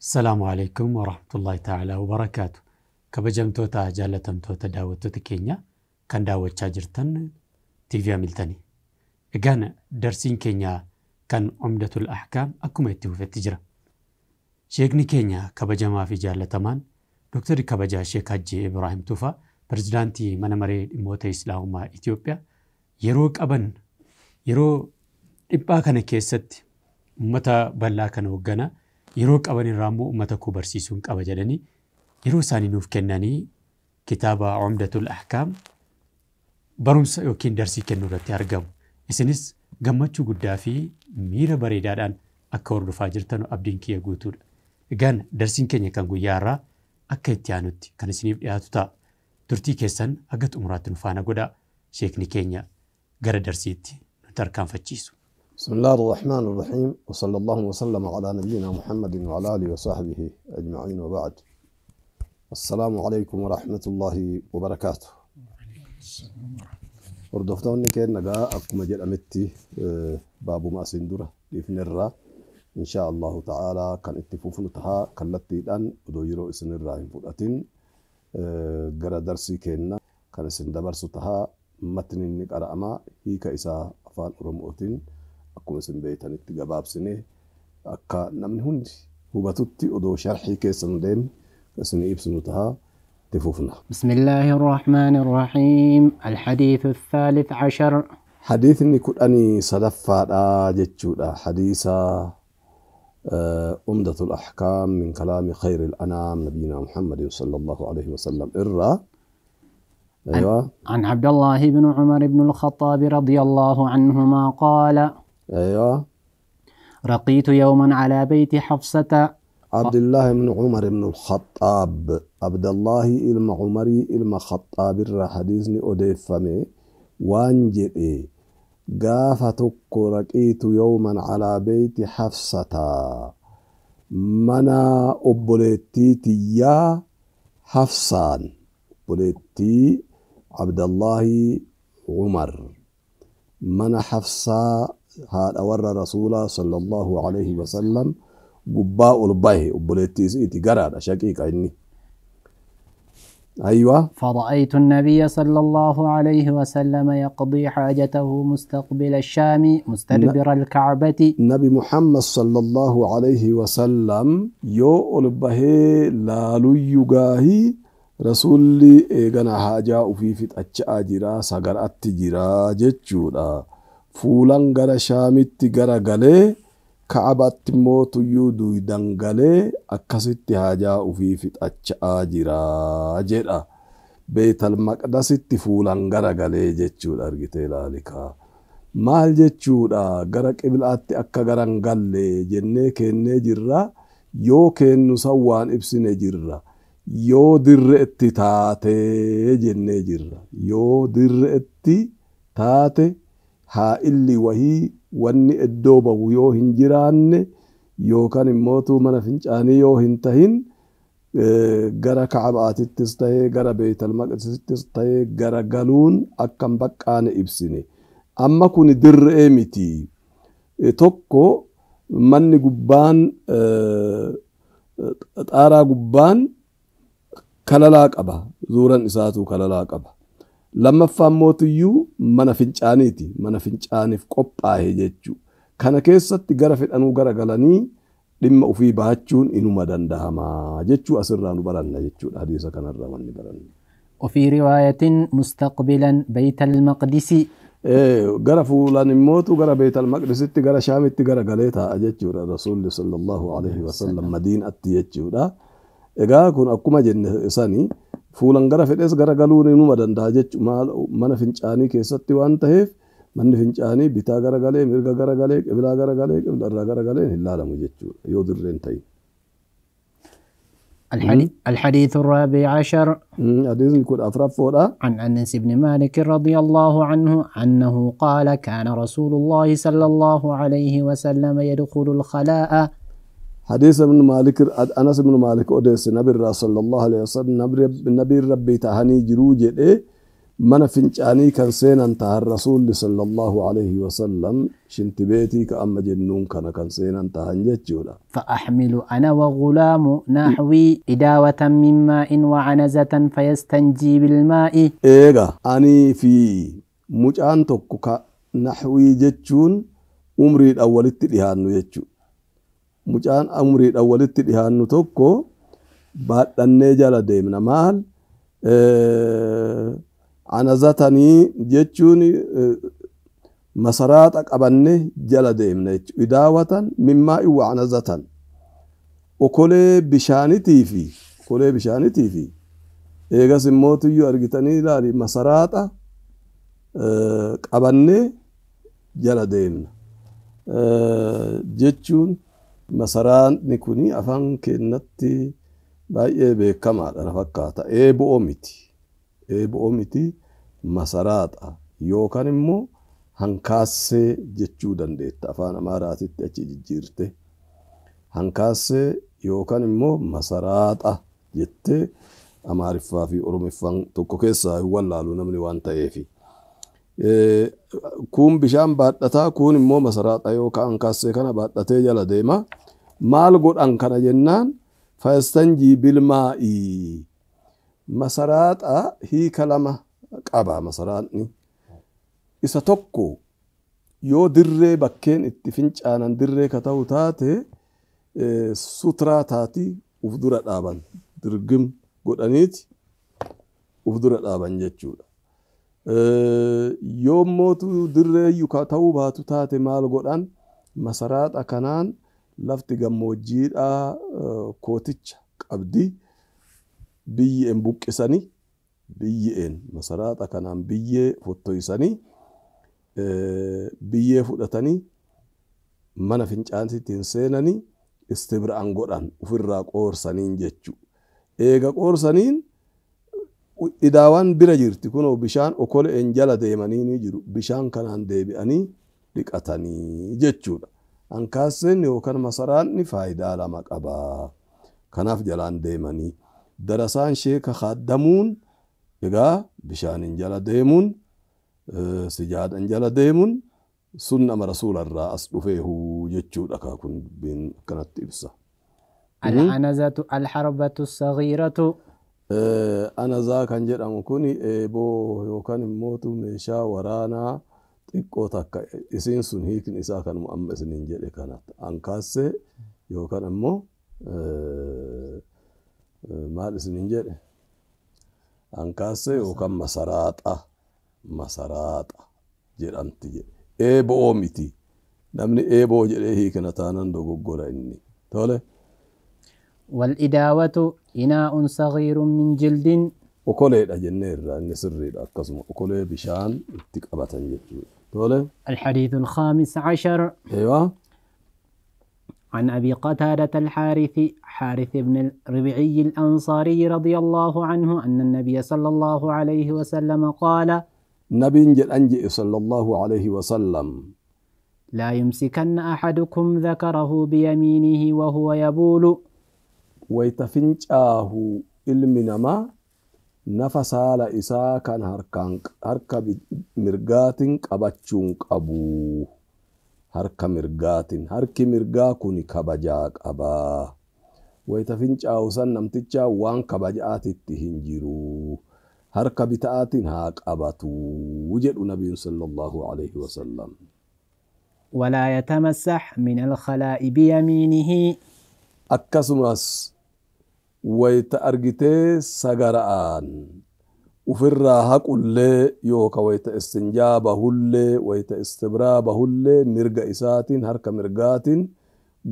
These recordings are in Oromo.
Assalaamu alaikum warahmatullahi ta'ala wabarakaatu. Kabajamtoota jaallatamtoota daawwattoota keenya kan daawwachaa jirtan TV Hamiltanii. Egaan darsiin keenya kan Umdatul Ahkaam akkuma itti fufetti jira. Sheekni keenya kabajamaa fi jaallatamaan Dooktarri kabajaa Sheek Hajji Ibrahim Tufaa pirezidaantii mana maree dhimmoota Islaamummaa Itoophiyaa yeroo qaban yeroo dhiphaa kana keessatti uummata bal'aa kana hoogganaa yeroo qaban irraa immoo uummata koo barsiisuun qaba jedhanii yeroo isaanii nuuf kennanii kitaaba Umdatul Ahkaam barumsa yookiin darsii kennuu irratti argamu. Isinis gammachuu guddaa fi miira bareedaadhaan akka hordofaa jirtan abdiin kiyya guutuudha. Egaan darsiin keenya kan guyyaa har'aa akka itti aanutti kan isiniif dhiyaatu ta'a. Turtii keessan haga xumuraatti nu faana godhaa. Sheekni keenya gara darsiitti nu tarkaanfachiisu. بسم الله الرحمن الرحيم، وصلى الله وسلم على نبينا محمد وعلى آله وصحبه أجمعين، وبعد. السلام عليكم ورحمة الله وبركاته. Hordoftoonni keenya egaa akkuma jedhametti baabuma asiin dura dhiifnerraa insha Allahu ta'ala kan itti fufnu tahaa kallattiidhaan odoo yeroo isinirraa hin fudhatin gara darsii keenna kan isin dabarsu tahaa. Matni inni qara'amaa hiika isaa afaan Oromootiin akkuma isin beektanitti gabaabsine akka namni hundi hubatutti odoo sharxii keessa nu deemne isin ibsinu tahaa itti fufna. بسم الله الرحمن الرحيم. الحديث الثالث عشر. حديثني كدني صدفاadha jechuudha. حديث عمدة الأحكام من كلام خير الأنام نبينا محمد صلى الله عليه وسلم إرى. أيوة. عن عبد الله بن عمر بن الخطاب رضي الله عنهما قال: أيوة. رقيت يوما على بيت حفصة. عبد الله بن عمر بن الخطاب، عبد الله ilma Umarii ilma Khaxaab irraa hadiisni odeeffame waan jedhe: gaafa tokko رقيت يوما على بيت حفصة, mana obboleettii tiyyaa Hafsaan, obboleettii Abdallahi Umar, mana Hafsaa haadha warra Rasuulaa صلى الله عليه وسلم gubbaa ol bahe. Obboleettii isiiti, garaadha, shaqiiqa inni. أيوة. فرأيت النبي صلى الله عليه وسلم يقضي حاجته مستقبل الشام مستدبر الكعبة. Nabi Muhammad صلى الله عليه وسلم yoo ol bahee laaluyyu gaahii Rasuulli eegana haajaa ufii fixachaa jira, sagaratti jira jechuudha. Fuulan gara Shaamitti gara galee Ka'abatti immoo tuyyuu duydan galee akkasitti haajaa ufii fixachaa jira jedha. Beetal Maqdasitti fuulan gara galee jechuudha, argitee ilaalikaa. Maal jechuudha? Gara qiblaatti akka garan galle jennee kennee jirra. Yoo kennu san waan ibsine jirra. Yoo dirre itti taate jennee jirra. Yoo dirre itti taate, haa illi wahii wanni iddoo bahu yoo hin jiraanne yookaan immootu mana fincaanii yoo hin tahin, gara Ka'abaatittis tahee gara Beetal Maqdisittis tahee gara galuun akka hin baqqaane ibsine. Amma kun dirree miti. Tokko manni gubbaan xaaraa gubbaan kalalaa qaba. Zuuran isaatu kalalaa qaba. Lammaffaan mootiyyuu mana fincaaniiti. Mana fincaaniif qophaa'e jechuu. Kana keessatti gara fedhanuu gara galanii dhimma ofii bahachuun inuma danda'ama jechuu asirraa nu baranna jechuudha. Hadiisa kanarraa wanni baranna. وفي رواية مستقبلا بيت المقدس. Gara fuulaan immootu gara Beetal Maqdisitti gara Shaamitti gara galee taa'a jechuudha Rasuulli صلى الله عليه وسلم Madiinatti jechuudha. Egaa kun akkuma jenne sani fuulan gara fedhes gara galuun inuma danda'a jechuudha. Mana fincaanii keessatti waan ta'eef manni fincaanii bitaa gara galee, mirga gara galee, qiblaa gara galee, qibla irraa gara galee hin laalamu jechuudha yoo dirreen ta'in. الحديث الرابع عشر. Hadiisni 14ffaadha. عن أنس بن مالك رضي الله عنه أنه قال: كان رسول الله صلى الله عليه وسلم يدخل الخلاء. حديث ابن مالك، أنس بن مالك odeesse, nabi irraa صلى الله عليه وسلم nabi rabbii tahanii jiruu jedhe. Mana fincaanii kan seenan tahan rasuulli sallallahu alaihi wasallam shintibeetii ka amma jennuun kana kan seenan tahan jechuudha. فأحمل أنا وغلام نحوي إداوة من ماء وعنزة فيستنجي بالماء. Eega anii fi mucaan tokko ka naxwii jechuun umriidhaan walitti dhihaannu jechuudha. Mucaan umriidhaan walitti dhihaannu tokko baadhannee jala deemna. Maal anazatanii jechuun masaraaxa qabannee jala deemna jechuudha. Idaawatan mimmaa wa anazatan okolee bishaanitii fi eegas immoo tuyyuu argitanii ilaali masaraaxa qabannee jala deemna jechuun masaraanni kuni afaan keenyatti baay'ee beekamaadha na fakkaata. Eeboo miti masaraaxa yookaan immoo hankaassee jechuu dandeetta afaan Amaaraatitti achi jijjiirte. Hankaassee yookaan immoo masaraaxa jettee Amaariffaa fi Oromiffaan tokko keessaa hin wallaalu namni waan ta'eefi. Kun bishaan baadhataa kun immoo masaraaxa yookaan hankaassee kana baadhatee jala deema. Maal godhan kana jennaan fayastanjii bilmaa'ii. Masaraaxa hiika lama qaba masaraanni. Isa tokko yoo dirree bakkeen itti fincaanan dirree ka ta'u taate sutraa taati uf dura dhaaban dirgim godhaniiti uf dura dhaaban jechuudha. Yoo mootu dirree ka ta'uu baatu taate maal godhan masaraaxa kanaan lafti gammoojjiidhaa kooticha qabdi biyyeen buqqisanii biyyeen masaraaxa kanaan biyyee fottoysanii biyyee fudhatanii mana fincaaniitiin seenanii istibra'an godhan ofirraa qoorsaniin jechuu. Eega qoorsaniin idaawaan bira jirti kunoo bishaan okoleen jala deemanii ni jiru bishaan kanaan deebi'anii dhiqatanii jechuudha. Hankaasseen yookaan masaraanni faayidaa lama qaba. Kanaaf jalaan deemanii darasaan sheeka kaaddamuun egaa bishaanin jala deemuun sijaadan jala deemuun sunnama rasuularraa as dhufeehu jechuudha kun dubbiin akkanatti ibsa. العنزة الحربة الصغيرة. Anazaa kan jedhamu kun eeboo yookaan immoo meeshaa waraanaa xiqqoo takka isiin sun hiikni isaa kanuma amma isiniin jedhe kanatti hankaassee yookaan immoo maal isiniin jedhe hankaassee yookaan masaraaxa jedhamti jedhe. Eeboo miti namni eeboo jedhee hiikna taanan dogoggora inni. Tole. والإداوة إناء صغير من جلد. Okoleedha jenneerra inni sirriidha akkasuma okolee bishaan itti qabatan jechuudha. Tole. الحديث الخامس عشر. أيوة. عن أبي قتادة الحارث حارث بن الربعي الأنصاري رضي الله عنه أن النبي صلى الله عليه وسلم قال: نبي أنجئ صلى الله عليه وسلم: لا يمسكن أحدكم ذكره بيمينه وهو يبول. ويتفنجاه ilmi namaa nafa saala isaa kan harka mirgaatiin qabachuun qabu. Harka mirgaatiin harki mirgaa kun kabajaa qabaa. Wayita fincaa'u san namtichaa waan kabajaatitti hin jiru. Harka bitaatiin haa qabatu jedhu nabiin sallallahu alaihi wasallam. ولا يتمسح من الخلاء بيمينه. Akkasumas wayita argitee sagara'aan ufirraa haqullee yookaan wayita istinjaa bahullee wayita istibraa bahullee mirga isaatiin harka mirgaatiin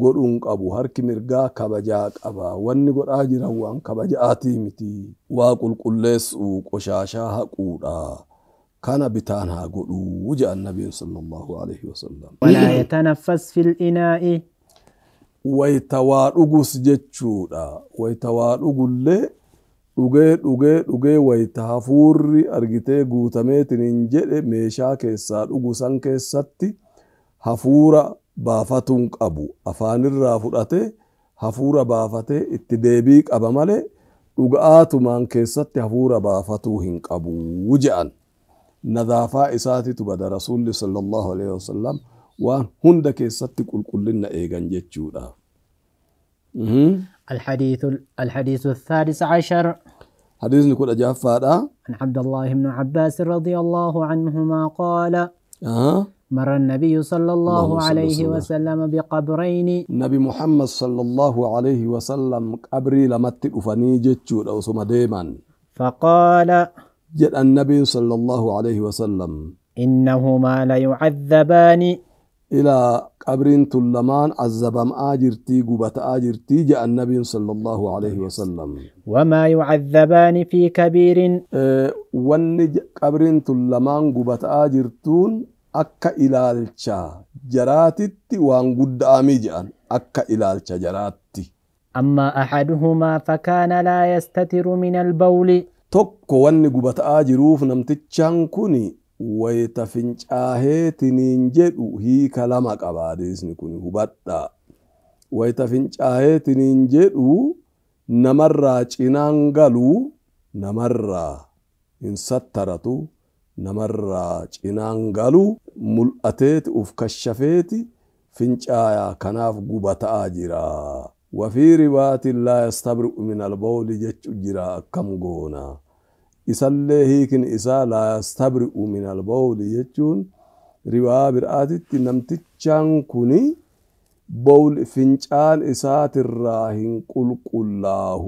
godhuun qabu. Harki mirgaa kabajaa qaba. Wanni godhaa jiran waan kabajaatii miti. Waa qulqulleessuu qoshaashaa haquudha. Kana bitaan haa godhuu jedhan nabiin sallallahu alaihi wasallam. ولا يتنفس في الإناء. Wayita waa dhugus jechuudha. Wayita waa dhugullee dhugee dhugee dhugee wayita hafuurri argitee guutameetiin hin jedhe meeshaa keessaa dhugu san keessatti hafuura baafatuun qabu. Afaanirraa fudhatee hafuura baafatee itti deebii qaba malee dhuga'aatumaan keessatti hafuura baafatuu hin qabu jedhan. Nadaafaa isaatitu bada. Rasuulli sallallahu alaihi wasallam waan hunda keessatti qulqullina eegan jechuudha. الحديث الثالث عشر. حديث كل أجافة. عن عبد الله بن عباس رضي الله عنهما قال مر النبي صلى الله عليه وسلم بقبرين. نبي محمد صلى الله عليه وسلم قبري لمت أفني جتشود أو سما ديما. فقال جد النبي صلى الله عليه وسلم إنهما ليعذبان. إلى قبرين تلمان عذبم آجرتي قبة آجرتي جاء النبي صلى الله عليه وسلم. وما يعذبان في كبير. ون قبرين تلمان قبة آجرتون أكا إلالشا جراتي وان قد آمي جان أكا إلالشا جراتي. أما أحدهما فكان لا يستتر من البول. tokko wanni gubata'aa jiruuf namtichaan kuni wayita fincaaheetiniin jedhu hiika lama qaba. Hadiisni kun hubadhaa. Wayita fincaaheetiniin jedhu namarraa cinaan galu, namarraa hin sattaratu, namarraa cinaan galu mul'ateeti uf kashafeeti fincaayaa, kanaaf gubata'aa jira. وفي رواية لا يستبرئ من البول جرا كم غونا إسالله هيكن إسا لا يستبرئ من البول يجون رواية برآتي نمتشان كوني بول فنشان إسات الراهن قل قلاه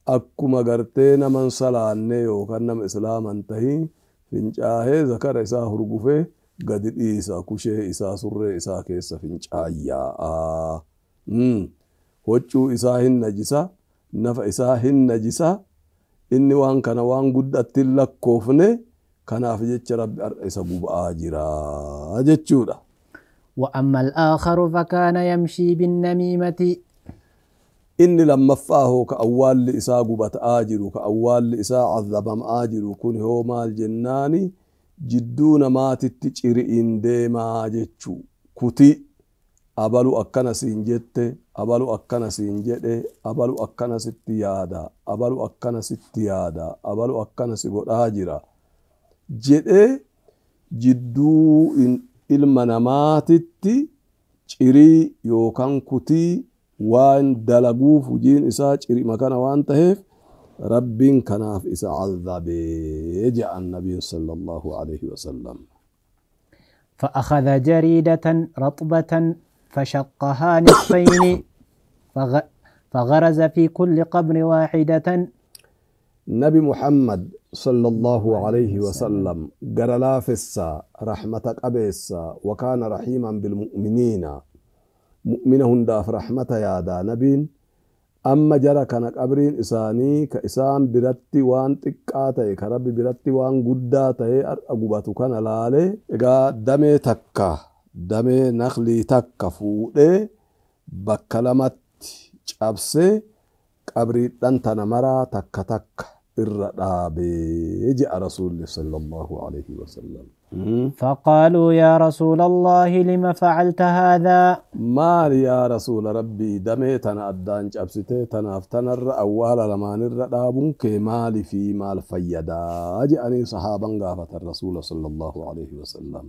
أكما غرتين من صلاني وكنم إسلام انتهي فنشاه ذكر إسا هرقفه قد إسا كشه إسا سر إسا كيس فنشايا huccuu isaa hin najisa, nafa isaa hin najisa. Inni waan kana waan guddatti hin lakkoofne, kanaaf jecha rabbi har'a isa guba'aa jira jechuudha. وأما الآخر فكان يمشي بالنميمة. Inni lammaffaa hoo ka awwaalli isaa gubata'aa jiru, ka awwaalli isaa cazabam'aa jiru kun hoo maal jennaani jidduu namaatitti ciri'iin deemaa jechuu kuti abalu akkana siin jette, abalu akkana siin jedhe, abalu akkana sitti yaada, abalu akkana sitti yaada, abalu akkana si godhaa jira jedhee jidduu ilma namaatitti cirii yookaan kutii waan dalaguuf hojiin isaa cirima kana waan ta'eef rabbiin kanaaf isa cazabee jedhan nabiin sallallahu alaihi wasallam. فأخذ جريدة رطبة فشقها نصفين فغرز في كل قبر واحدة. نبي محمد صلى الله عليه وسلم قرلا فسا رحمتك أبيسا وكان رحيما بالمؤمنين مؤمنهن داف رحمة يا دا نبين. أما جرى كان قبرين إساني كإسان برتي وان تكاتي كربي برتي وان قداتي أرقباتو كان لالي إغا دمي تكا damee naqlii takka fuudhee bakka lamatti cabsee qabriidhaan tana maraa takka takka irra dhaabee je'a rasuulli sallallahu alaihi wasallam. فقالوا يا رسول الله لم فعلت هذا؟ maal yaa rasuula rabbii damee tana addaan cabsitee tanaaf tanarra awwaala lamaanirra dhaabuun kee maali fi maal fayyadaa je'anii sahaaban gaafatan rasuula sallallahu alaihi wasallam.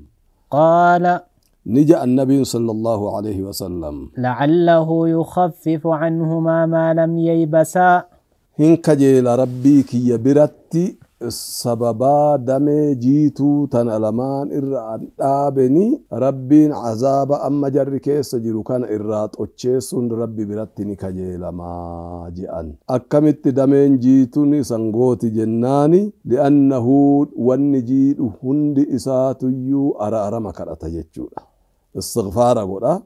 قال نجا النبي صلى الله عليه وسلم لعله يخفف عنهما ما لم ييبسا. هن كجيل ربي كي برتي سببا دمي جيتو تنالمان إرى آبني ربين عذاب أما جر كيس جيرو كان إرات أتشيسون ربي برتني كجيل ما جئن أكمت دمين جيتوني سنغوتي جناني لأنه ونجيد هند إساتيو أرى أرى مكرة جتشونا استغفار قولا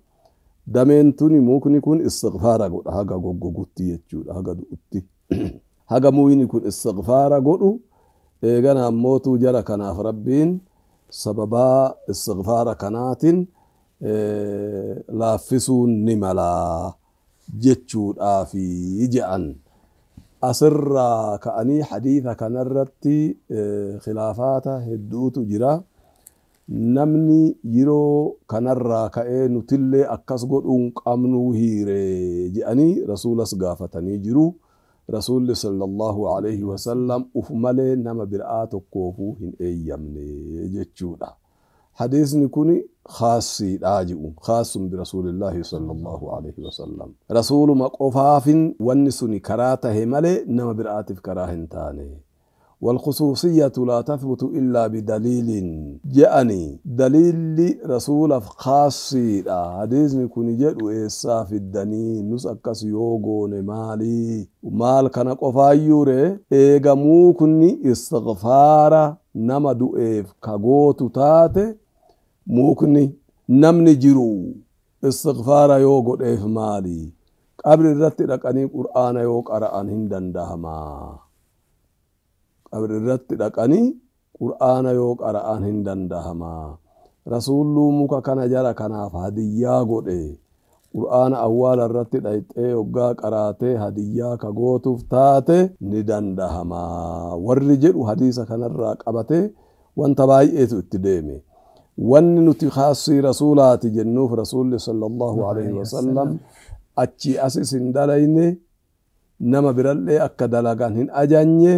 دمين توني ممكن يكون استغفار قولا هاقا قوقوتي جتشونا هاقا دوتي هاقا موين يكون استغفار قولو eegana ammootuu jara kanaaf rabbiin sababaa istighfaara kanaatiin laaffisuun ni malaa jechuudhaafi je'an. Asirraa ka'anii hadiisa kanarratti khilaafaata hedduutu jira. Namni yeroo kanarraa ka'ee nutillee akkas godhuun qabnuu hiiree je'anii rasuulas gaafatanii jiru. Rasuulli sallallahu alaihi wasallam uf malee nama biraa tokkoofuu hin eeyyamne jechuudha. Hadiisni kun khaasiidhaa ji'u khaasun birasuulillaahi sallallahu alaihi wasallam. Rasuuluma qofaafin wanni suni karaa tahe malee nama biraatiif karaa hin taane. والخصوصية لا تثبت إلا بدليل جاءني دليل رسول خاصي حديث كن جدو إيسا في الدني نس أكس يوغون مالي مال كان قفايوري إيغا موكني استغفار نما دوئف كغوتو تاتي موكني نمني جرو استغفار يوغو إيف مالي قبل الرت رقاني قرآن يوغ أرآن هندن دهما qabri irratti dhaqanii qur'aana yoo qara'an hin dandahama. Rasuulluu muka kana jara kanaaf hadiyyaa godhe. Qur'aana awwaala irratti dhayxee hoggaa qaraatee hadiyyaa ka gootuuf taate ni dandahama. Warri jedhu hadiisa kanarraa qabatee wanta baay'eetu itti deeme. Wanni nuti khaasii rasuulaati jennuuf rasuulli sallallahu alaihi wasallam achii asis hin dalayne nama birallee akka dalagan hin ajanye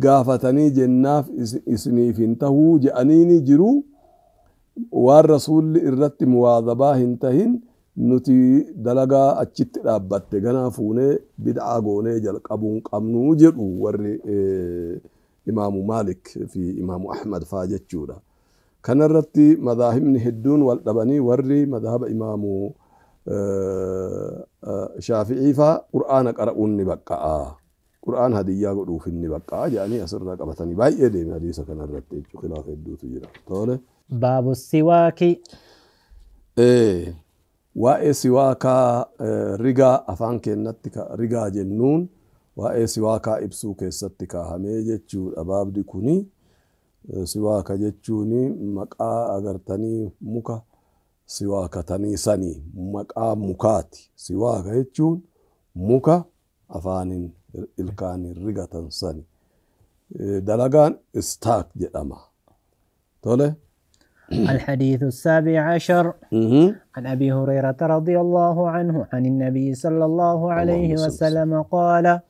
gaafatanii jennaaf isiniif hin tahuu je'aniini jiru. Waan rasuulli irratti muwaadhabaa hin tahin nuti dalagaa achitti dhaabbatte ganaa fuunee bid'aa goonee jalqabuun qabnuu jedhu warri Imaamu Maalik fi Imaamu Ahmad faa jechuudha. Kanarratti madaahibni hedduun wal dhabanii warri madahaba Imaamu Shaafi'ii faa qur'aana qara'uun ni baqqa'a. Qur'aan hadiyyaa godhuuf inni baqqa'a jedhanii asirraa qabatanii baay'ee deeme hadiisa kanarratti jechuudha. Khilaafa hedduutu jira. Tole. باب السواك. Waa'ee siwaakaa rigaa afaan keenyatti rigaa jennuun waa'ee siwaakaa ibsuu keessatti kaahamee jechuudha. Baabdi kuni siwaaka jechuun maqaa agartanii muka siwaakatanii sanii maqaa mukaati. Siwaaka jechuun muka afaanin ilkaaniin rigatan sani. Dalagaan istaak jedhama. Tole. الحديث 17 عن أبي هريرة رضي الله عنه عن النبي صلى الله عليه وسلم قال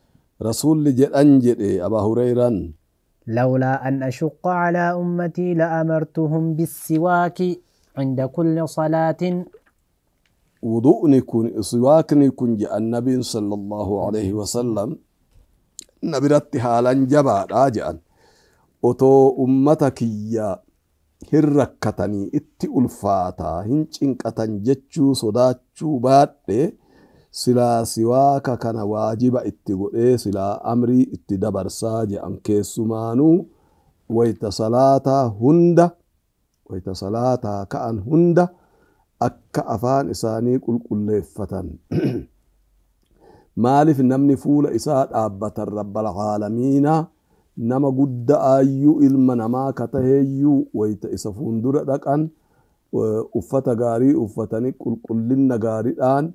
رسول جدن جدي أبا هريرة لولا أن أشق على أمتي لأمرتهم بالسواك عند كل صلاة. وضوءني كن سواكني كن جاء النبي صلى الله عليه وسلم نبرت حالا جبا راجعا أتو أمتك يا hirrakkatanii itti ulfaataa hin cinqatan jechuu sodaachuu baadhe silaa siwaaka kana waajiba itti godhee silaa amrii itti dabarsaa jedhan. Keessumaanuu wayta salaataa hunda wayta salaataa ka'an hunda akka afaan isaanii qulqulleeffatan. Maaliif namni fuula isaa dhaabbatan rabbal caalamiinaa nama guddaayyuu ilma namaa ka taheeyyuu wayta isa fuuldura dhaqan uffata gaarii uffatanii qulqullinna gaariidhaan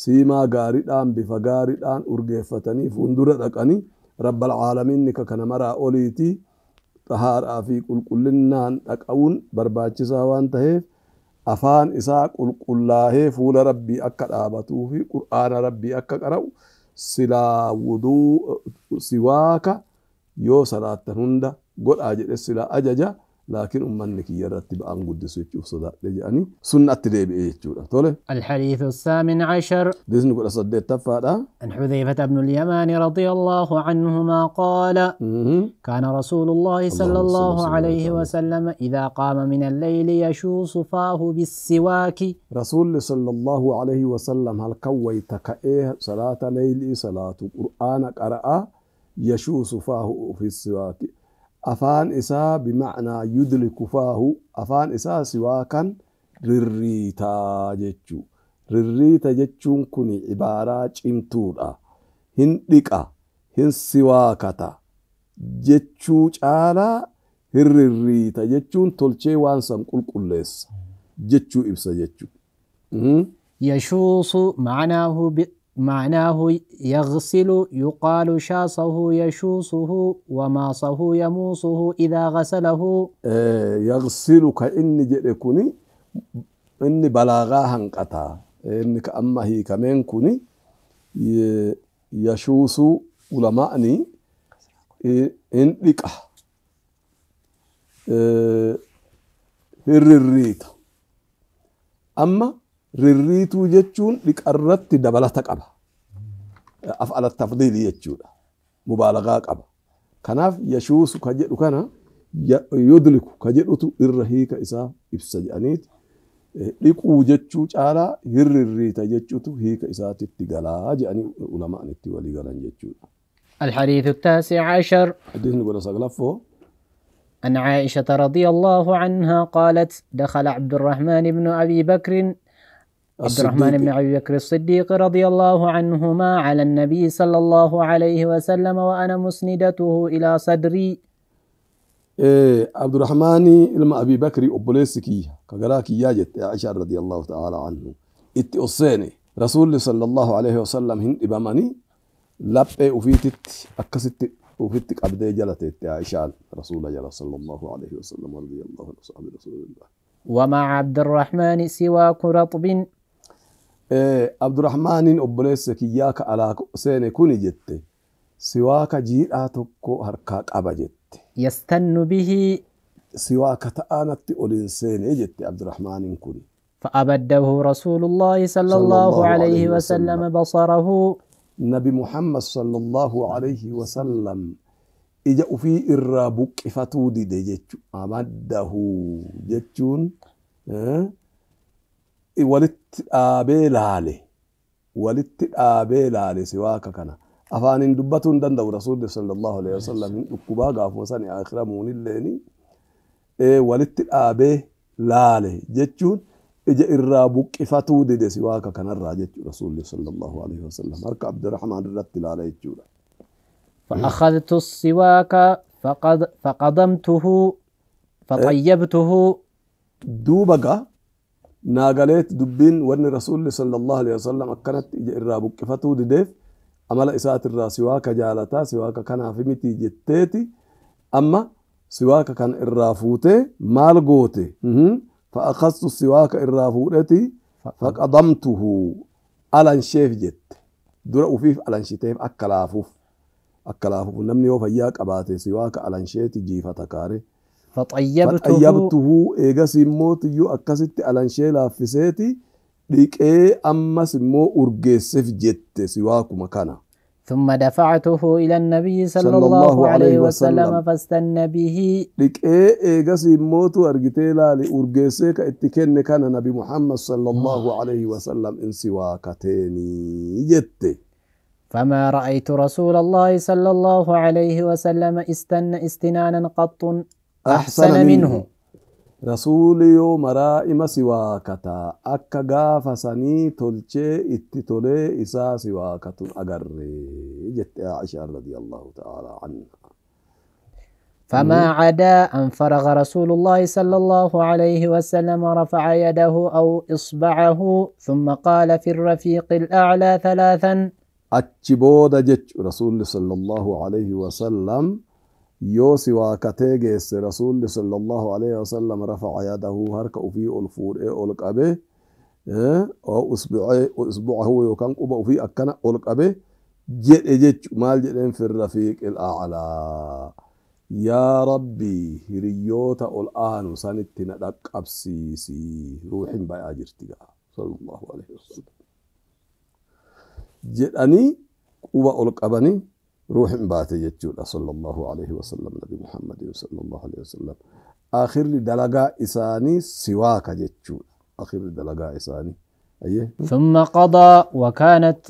siimaa gaariidhaan bifa gaariidhaan urgeeffatanii fuuldura dhaqanii rabbal caalamiinni ka kana maraa oliiti xahaaraa fi qulqullinnaan dhaqa'uun barbaachisaa waan taheef afaan isaa qulqullaahee fuula rabbii akka dhaabatuu fi qur'aana rabbii akka qara'u silaa wuduu siwaaka yoo salaattan hunda godhaa jedhe silaa ajaja. Laakiin ummanni kiyya irratti ba'aan guddisu jechuuf sodaadhe jedhanii sunnatti deebi'e jechuudha. Tole. الحديث 18 Hadiisni 18ffaadha. عن حذيفة بن اليمان رضي الله عنهما قال كان رسول الله صلى الله عليه وسلم إذا قام من الليل يشوص فاه بالسواك. رسول صلى الله عليه وسلم هل كويت كأيه صلاة ليل صلاة قرآن قرأ يشوص فاه في السواك. أفان إسا بمعنى يدلك فاه أفان إسا سواكا رريتا جتشو رريتا جتشون كوني عبارة چمتورا هندقا هن سواكتا جتشو چالا هرريتا جتشون تلچي وانسان قل قل جتشو إبسا جتشو. يشوص معناه يغسل يقال شاصه يشوصه وماصه يموصه إذا غسله. يغسل كإني جئكني إني بلاغا هنقطع إني كأما هي كمان كوني يشوص Ulamaa'ni hin dhiqa, hin rirriita. Amma rirriituu jechuun dhiqarratti dabalata qaba. Af'ala tafdiilii jechuudha. Mubaalagaa qaba. Kanaaf yashuusu ka jedhu kana yudliku ka jedhutu irra hiika isaa ibsa jedhaniiti. Dhiquu jechuu caalaa hirrirriita jechuutu hiika isaatitti galaa jedhanii ulamaan itti walii galan jechuudha. الحديث التاسع عشر. حديث نقول سقلفه. عن عائشة رضي الله عنها قالت: دخل عبد الرحمن بن أبي بكر عبد الرحمن بن أبي بكر الصديق رضي الله عنهما على النبي صلى الله عليه وسلم وأنا مسندته إلى صدري. عبد الرحمن ilma أبي بكر obboleessi kiyya ka garaa kiyyaa jette عائشة رضي الله تعالى عنه. Itti osseene رسول صلى الله عليه وسلم hin dhibamanii laphee ufiititti akkasitti ufitti qabdee jala teette عائشة رسول jala صلى الله عليه وسلم رضي الله عنه صحابي رسول الله. ومع عبد الرحمن سواك رطب. عبد الرحمن obboleessa kiyyaa ka alaa seene kuni jette siwaaka jiidhaa tokko harkaa qaba jette. يستن به. Siwaaka ta'aanatti ol hin seene jette عبد الرحمن kuni. فأبده رسول الله صلى الله عليه وسلم بصره. Nabi Muhammad صلى الله عليه وسلم ija ufii irraa buqqifatuu dide jechu. أبده jechuun walitti dhaabee laale, walitti dhaabee laale siwaaka kana. Afaaniin dubbatuu hin danda'u rasuulli صلى الله عليه وسلم hin dhukkubaa gaafuma sani akhiramuunilleeni walitti dhaabee laale jechuun ija irraa buqqifatuu dide siwaaka kanarraa jechuudha rasuulli صلى الله عليه وسلم harka Abdurrahmaan irratti laale jechuudha. فأخذت السواك فقضمته فطيبته. Duuba gaa naagaleet dubbiin wanni rasuulli صلى الله عليه وسلم akkanatti ija irraa buqqifatuu dideef amala isaatirraa siwaaka jaalataa siwaaka kanaaf miti jetteeti amma siwaaka kan irraa fuutee maal goote? فأخذت السواك irraa fuudheti فقضمته alansheef jette. Dura ufiif alanshiteef akka laafuuf, akka laafuuf namni yoo fayyaa qabaate siwaaka alansheeti jiifata kaare. فطيبته. فطيبته eegas immoo tiyyuu akkasitti alanshee laaffiseeti dhiqee ammas immoo urgeesseef jette siwaakuma kana. ثم دفعته إلى النبي صلى صلى الله الله عليه عليه وسلم وسلم. فاستن به. Dhiqee eegas immootu argitee laali urgeessee ka itti kenne kana Nabi Muhammad صلى الله عليه وسلم in siwaakateenii jette. فما رأيت رسول الله صلى الله عليه وسلم استن استنانا قط أحسن منه. Rasuuli yoo maraa ima siwaakataa akka gaafa sanii tolchee itti tolee isaa siwaakatun agarree jette Aishaan رضي الله تعالى عنها. فما عدا أن فرغ رسول الله صلى الله عليه وسلم رفع يده أو إصبعه ثم قال في الرفيق الأعلى ثلاثا. Achi booda jechu rasuulli صلى الله عليه وسلم yoo siwaakatee geesse rasuulli صلى الله عليه وسلم رفع يده harka ufii ol fuudhee ol qabee أو إصبعه yookaan quba ufii akkana ol qabee jedhe jechu maal jedheen في الرفيق الأعلى yaa rabbii hiriyoota ol aanu sanitti na dhaqqabsiisi ruuhin bayaa jirti gaa صلى الله عليه وسلم jedhanii quba ol qabanii ruuhin baate jechuudha صلى الله عليه وسلم Nabi Muhammadin صلى الله عليه وسلم. Akhirri dalagaa isaanii siwaaka jechuudha. Akhirri dalagaa isaanii. Ayyee. ثم قضى وكانت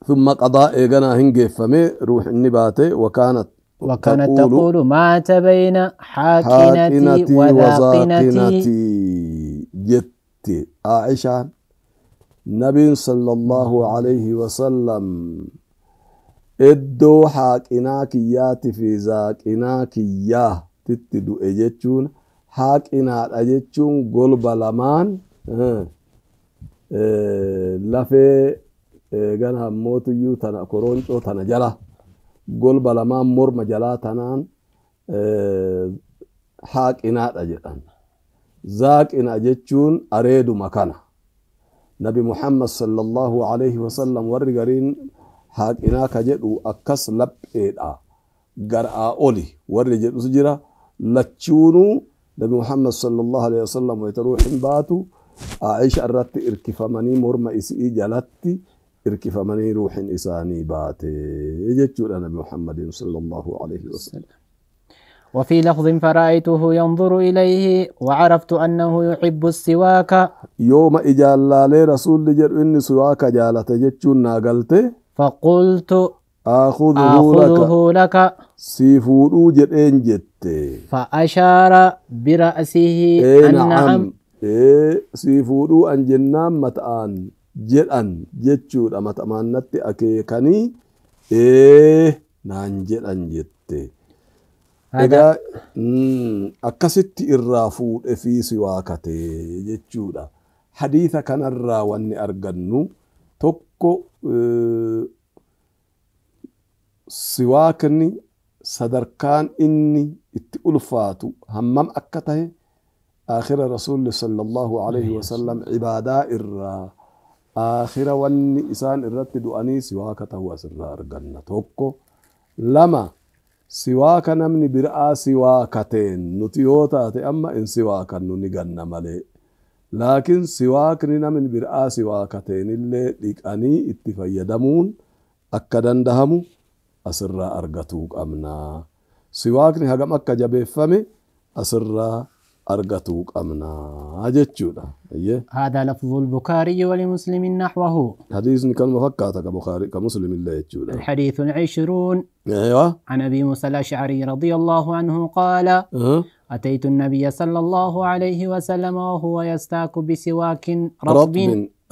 ثم قضى eeganaa hin geeffame ruuhinni baate وكانت وكانت تقول تقول مات بين حاقنتي حاقنتي وذاقنتي. وذاقنتي jette Aishaan Nabiin صلى الله عليه وسلم iddoo haaqinaa kiyyaati fi zaaqinaa kiyyaatitti du'e jechuun haaqinaadha jechuun golba lamaan lafee gana mootuyyuu tana koroncoo tana jala golba lamaan morma jalaa tanaan haaqinaadha jedhan. Zaaqina jechuun areeduma kana. Nabi Muhammad صلى الله عليه وسلم warri gariin Haaqinaa ka jedhu akkas lapheedha gar'aa oli warri jedhus jira. Lachuunuu Nabi Muhammad sallallahu alaihi wasallam wayita ruuhin baatu Aisha irratti irkifamanii morma isii jalatti irkifamanii ruuhin isaanii baate jechuudha Nabi Muhammadin sallallahu alaihi wasallam. وفي لفظ فرأيته ينظر إليه وعرفت أنه يحب السواك. يوم إجالالي رسول جر إني سواك جالت جتشون ناقلت. فقلت آخذه لك سيفورو جرين جت. فأشار برأسه إيه أن نعم. إيه سيفورو أن جنان متآن جران جتشون أمتأمان نتي أكيكني إيه نان جران جت. Egaa akkasitti irraa fuudhe fi siwaakate jechuudha. Hadiisa kanarraa wanni argannu tokko siwaakni sadarkaan inni itti ulfaatu hammam akka tahe aakhira rasuulli sallallahu alaihi wasallam ibaadaa irraa aakhira wanni isaan irratti du'anii siwaaka ta'uu asirraa arganna tokko. Lama siwaaka namni biraa siwaakateen nuti yoo taate amma in siwaakannu ni ganna malee. Laakiin siwaakni namni biraa siwaakateen illee dhiqanii itti fayyadamuun akka dandahamu asirraa argatuu qabna. Siwaakni hagam akka jabeeffame asirraa argatuu qabna jechuudha. هذا لفظ البخاري ولمسلم نحوه. حديث كان مفكاتا كبخاري كمسلم الله يجوده. الحديث 20. أيوة. عن أبي موسى الأشعري رضي الله عنه قال أتيت النبي صلى الله عليه وسلم وهو يستاك بسواك رطب.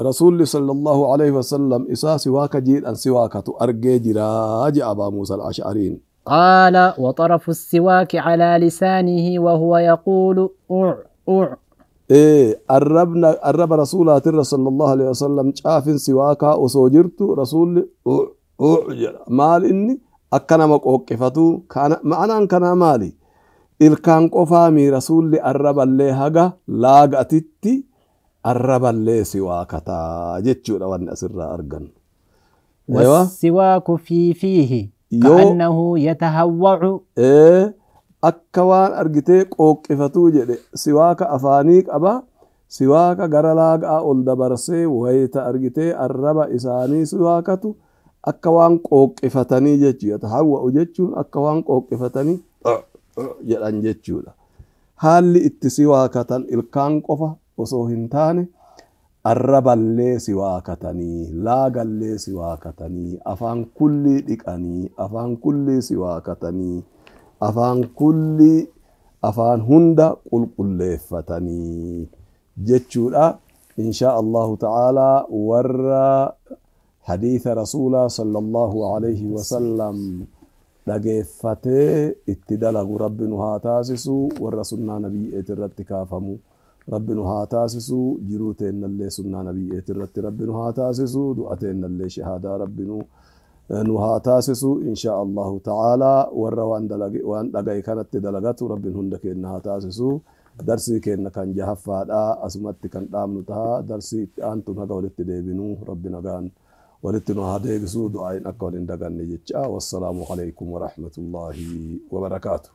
رسول صلى الله عليه وسلم إسا سواك جيل أن سواكة أرجي جراج أبا موسى الأشعري. قال وطرف السواك على لسانه وهو يقول أع أع. إيه الرب رسول الله صلى الله عليه وسلم شاف سواكا وسوجرت رسول أع أع مال إني أكنا مقوقفتو كان معنا كان مالي إلكان قفامي رسول الرب اللي هجا لاقتتي الرب اللي سواكتا جتشو لو أن أسر أرجن. والسواك في فيه كأنه يتهوع. إيه أكوان أرجتك أوقفتو جد سواك أفانيك أبا سواك جرلاج أول دبرسي وهي تأرجتي الربا إساني سواكتو أكوان أوقفتني جتشو يتهوع جتشو أكوان أوقفتني jedhan jechuudha. Haalli itti siwaakatan ilkaan qofa osoo hin taane arraballee siwaakatanii, laagallee siwaakatanii, afaan kullii dhiqanii, afaan kullii siwaakatanii, afaan kullii afaan hunda qulqulleeffatanii jechuudha. Inshaa Allahu ta'ala warra hadiisa rasuulaa sallallahu alayhi wasallam dhageeffatee itti dalagu rabbi nu haa taasisu, warra sunnaa nabiyyeeti irratti kaafamu rabbi nu haa taasisu, jiruu teennallee sunnaa nabiyyeeti irratti rabbi nu haa taasisu, du'a teennallee shahaadaa rabbi nu haa taasisu. Inshaa Allahu ta'ala warra waan dhagaye kanatti dalagatu rabbiin hunda keenna haa taasisu. Darsii keenna kan jahaffaadha asumatti kan dhaabnu taha. Darsii itti aantuun haga walitti deebinu rabbi nagaan walitti nu haa deebisu, du'aayin akka waliin daganne jecha. Wassalaamu alaykum warahmatullaahi wabarakaatu.